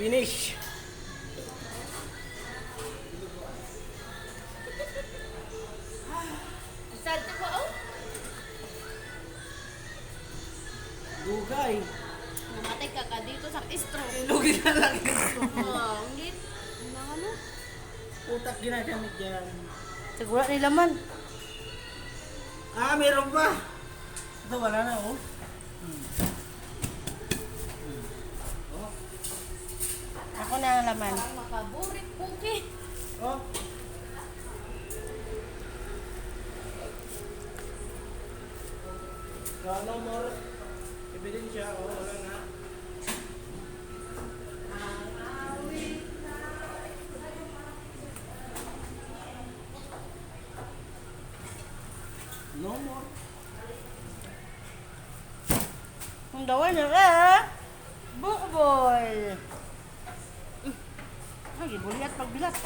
Finish. Sad ba oh? Dugay. Namatay ka ka dito sa stroke. Lugi na lang. Oh, ang git. Ang mga ano? Utak ginagamit yan. Siguro ni laman. Ah, meron pa. Ito, wala na, oh. Oh. Ako na ang laman. Parang makaburit puki. Oh. So, no more ebidensya. Oh, wala na. No more. Ang dawa na eh. Bukbol. Ay, gibuliat pagbilat.